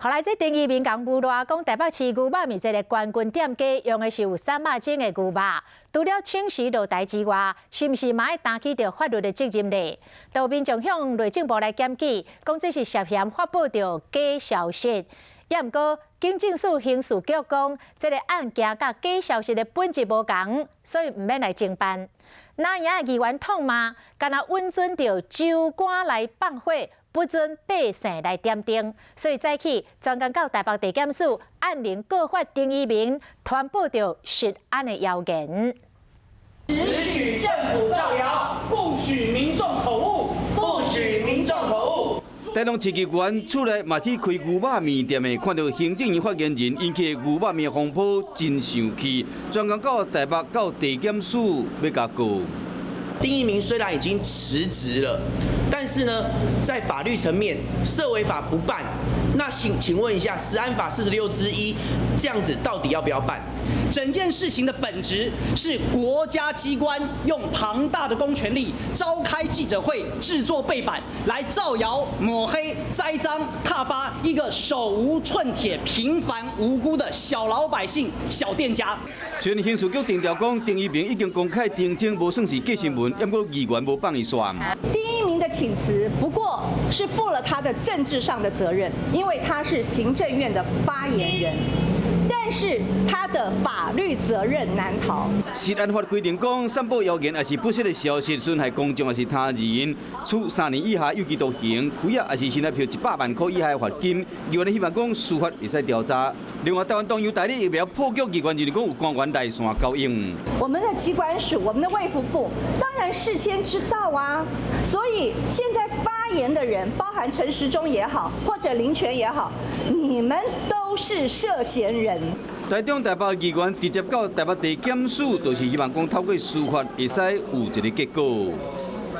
後來這丁怡銘共誣賴講台北市牛肉麵這個冠軍店家用的是有瘦肉精的牛肉，除了請辭落台之外，是毋是嘛愛擔起著法律的責任呢？都有民眾向內政部來檢舉，講這是涉嫌發布著假消息。也毋過警政署刑事局講，這個案件佮假消息的本質無仝，所以毋免來偵辦。哪影議員痛罵，干焦允准著州官來放火，不准百姓來點燈，所以早起專工到台北地檢署按鈴告發丁怡銘，傳播著食安的謠言。只許政府造謠，不許民眾口誤，不許民眾口誤。台中市議員出來嘛去開牛肉麵店的，看著行政院發言人引起牛肉麵風波，真生氣，專工到台北到地檢署欲共告。丁怡銘雖然已經辭職了，但是呢，在法律層面，涉違法不辦，那請問一下，食安法46之1，這樣子到底要不要辦？整件事情的本質是國家機關用龐大的公權力召開記者會、製作背板來造謠、抹黑、栽贓、撻伐一個手無寸鐵、平凡無辜的小老百姓、小店家。雖然刑事局定調講，丁怡銘已經公開澄清，無算是假新聞，不過議員無放伊煞。丁怡銘的請辭不過是負了他的政治上的責任，因為他是行政院的發言人。但是他的法律責任難逃。食安法規定講，散布謠言抑是不實的消息，損害公眾抑是他人，處3年以下有期徒刑，拘役抑是新台幣100萬塊以下的罰金。議員希望講司法會使調查。另外，台灣東洋代理疫苗破局，議員就是講有官員來線交應。我們的疾管署、我們的衛福部，當然事先知道啊。所以現在發言的人，包含陳時中也好，或者林全也好，你們都是涉嫌人。台中台北議員直接到台北地檢署，就是希望講透過司法會使有一個結果。